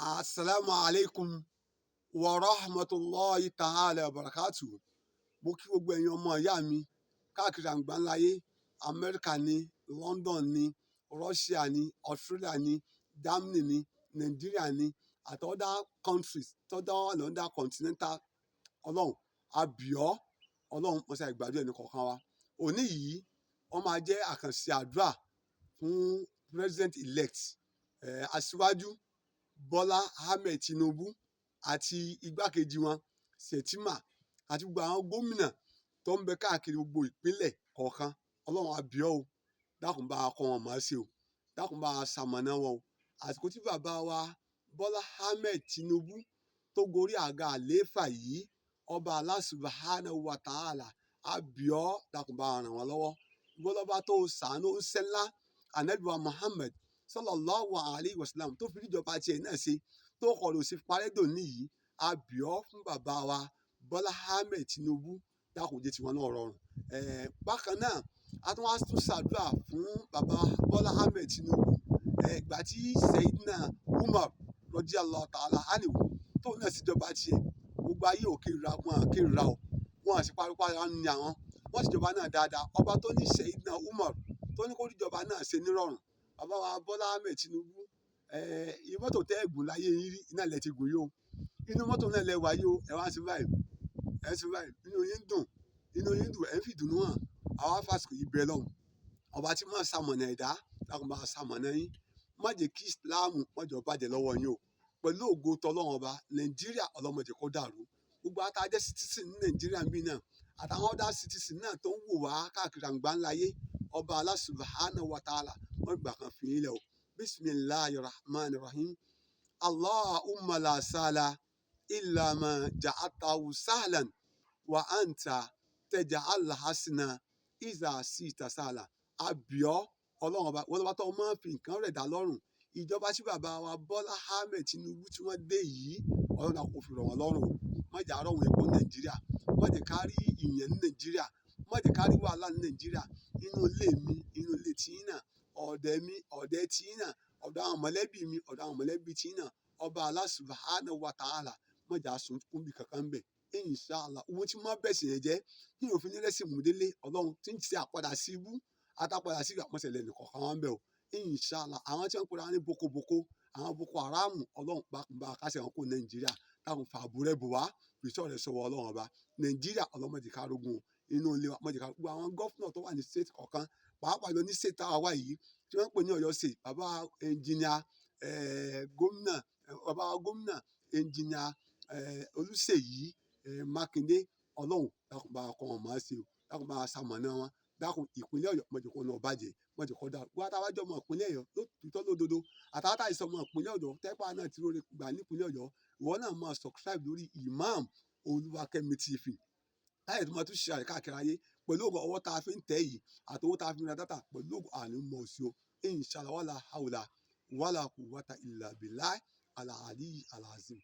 Asalaamu alaikum wa rahmatulahi ta'ala wa barakatu. Mo kí gbogbo ẹ̀yin ọmọ ìyá mi káàkiri àgbáńláyé, Amẹ́ríkà ní, London ní, Russia ní, Australia ní, Germany ní, Nàìjíríà ní, àti other countries tọ́jọ́ wà lọ́ndà continental. Ọlọ́run àbíọ́, Ọlọ́run mọ́sá ìgbàdúrà ẹnì kọ̀ọ̀kan wa. Òní yìí, wọ́n máa jẹ́ àkànṣe àdúrà fún president elect, Aṣíwájú Bọ́lá Ahmed Tinubu àti igbákejì wọn Shettima àti gbogbo àwọn gómìnà tó ń bẹ káàkiri gbogbo ìpínlẹ̀ kọ̀ọ̀kan. Ọlọ́run àbíọ́ o, dákun bá a kọ́ wọn mọ̀ ọ́ sí o, dákun bá a ṣamọ̀nà wọn o. Àsìkò tí bàbá wa Bọ́lá Ahmed Tinubu tó gorí àga àlééfà yìí, ọba Allah subhanahu wa ta'ala, àbíọ́, dákun bá a ràn wọ́n lọ́wọ́. Ìwọ lọ́ba tó ṣàánú ńṣẹ́ńlá Ànábì wa Muhammad sallallahu alayhi wa sallam tó fi níjọba tiẹ̀ náà ṣe tó kọ̀ lọ sí parẹ́ dòní yìí. Àbíọ́ fún bàbá wa Bọ́lá Ahmed Tinubu, dákun jẹ́ tiwọn náà rọrùn. Bákan náà, a tún wá tún ṣàdúrà fún bàbá Bọ́lá Ahmed Tinubu. Ìgbà tí Sayyidina Umar radiyallahu ta'ala anhu tóun náà síjọba tiẹ̀, gbogbo ayé ò kérira, wọn à kérira o, wọn à sì pariwo ara ní àwọn wọn síjọba náà dáadáa. Ọba tó ní Sayyidina Umar tó ní kó níjọba náà ṣe nírọ̀rùn, bàbá wa Bọ́lá Ahmed Tinubu, mọ́tò tẹ́ ẹ̀gùn láyé yín rí iná ilẹ̀ ti gùn yìí o, inú mọ́tò náà lẹ wà yìí o. Ẹ wá sí báyìí, ẹ sí báyìí, inú yín dùn, inú yín dùn, ẹ ń fìdùnnú hàn. Àwa fásitì yìí bẹ lọ́hùn, ọba tí máa ṣamọ̀nà ẹ̀dá, dákun bá ṣamọ̀nà yín. Má jẹ́ kí Ìsìláàmù má jẹ́ ó bàjẹ́ lọ́wọ́ yín o. Pẹ̀lú ògo tọlọ́run ọba, Nàìjíríà ọlọ́mọdé kó dàrú. Gbogbo àtàjẹ́ citizen ní Nàìjíríà ń bí náà àtàwọn other citizen náà tó ń wò wá káàkiri àgbáńláyé, ọba Allah subhanahu wa ta'ala wọ́n gbà kan fi yín lẹ̀ o. Bisimilahi rahman rahim. Allahumma la sala illa ma ja'atahu sahlan wa anta taj'al hasana iza sita sahla. Àbíọ́ Ọlọ́run ọba, wọ́n lọ́ba tó máa ń fi nǹkan rẹ̀ dá lọ́rùn. Ìjọba tí bàbá wa Bọ́lá Ahmed Tinubu tí wọ́n dé yìí, Ọlọ́run náà kò fi rọ̀ wọ́n lọ́rùn o. Má jẹ́ àárọ̀ wọn epo ní Nàìjíríà, má jẹ́ ká rí ìyẹn ní Nàìjíríà, má jẹ́ ká rí wàhálà ní Nàìjíríà. Inú ilé mi, inú ilé tiyín náà, ọ̀dẹ̀ mi, ọ̀dẹ̀ tiyín náà, ọ̀dọ̀ àwọn mọ̀lẹ́bí mi, ọ̀dọ̀ àwọn mọ̀lẹ́bí tiyín náà, ọba Allah subhanahu wa ta'ala, má jẹ́ àsunkún bí kankan bẹ̀. Inshallah, owó tí wọ́n bẹ̀sẹ̀ yẹn jẹ́ ní òfin nílẹ̀sìn mùdélé, Ọlọ́run tí ń ṣe àpadà sí ibú àtàpadà sí ìgbàmọ̀sẹ̀lẹ̀ nìkọ̀ọ̀kan wọn bẹ̀ o. Inshallah, àwọn tí wọ́n ń pera wọn ní boko boko, àwọn Boko Haram, Ọlọ́run bá bá kásẹ̀ wọn kó Nàìjíríà. Táwọn fàbú rẹ̀ bò wá, fìṣọ́ rẹ̀ sọ̀wọ́. Ọlọ́run ọba, Nàìjíríà ọlọ́mọdé kárógun o. Inú ilé wa mọ̀jẹ̀ ká gbogbo àwọn governor tó wà ní state kọ̀ọ̀kan, pàápàá lọ ní state táwa wà yìí tí wọ́n ń pè ní Ọ̀yọ́ State, bàbá engineer, gómìnà, bàbá gómìnà engineer Olúṣèyí Mákindé, Ọlọ́run dákun bá kọ́ wọn máa ṣe o, dákun bá ṣamọ̀nà wọn. Dákun, ìpínlẹ̀ Ọ̀yọ́ mọ̀jẹ̀ kó náà bàjẹ́, mọ̀jẹ̀ kó dàrú. Wọ́n àtàwọn àjọmọ̀ ìpínlẹ̀ Ọ̀yọ́ lótìtọ́ lódodo, àtàwọn àìsàn ọmọ ìpínlẹ̀ Ọ̀yọ́ tẹ́pà náà ti róore gbà nípínlẹ̀ Ọ̀yọ́, ìwọ náà máa subscribe lórí Imam Olúwakẹ́mi TV láyé tó máa tún ṣe àríkàkiri ayé pẹ̀lú ògùn ọwọ́ tá a fi ń tẹ̀ yìí àti owó tá a fi ń ra data pẹ̀lú ògùn àní mọ̀ sí o. Inshallah, wala hawla wala quwwata illa billah al-ali al-azim.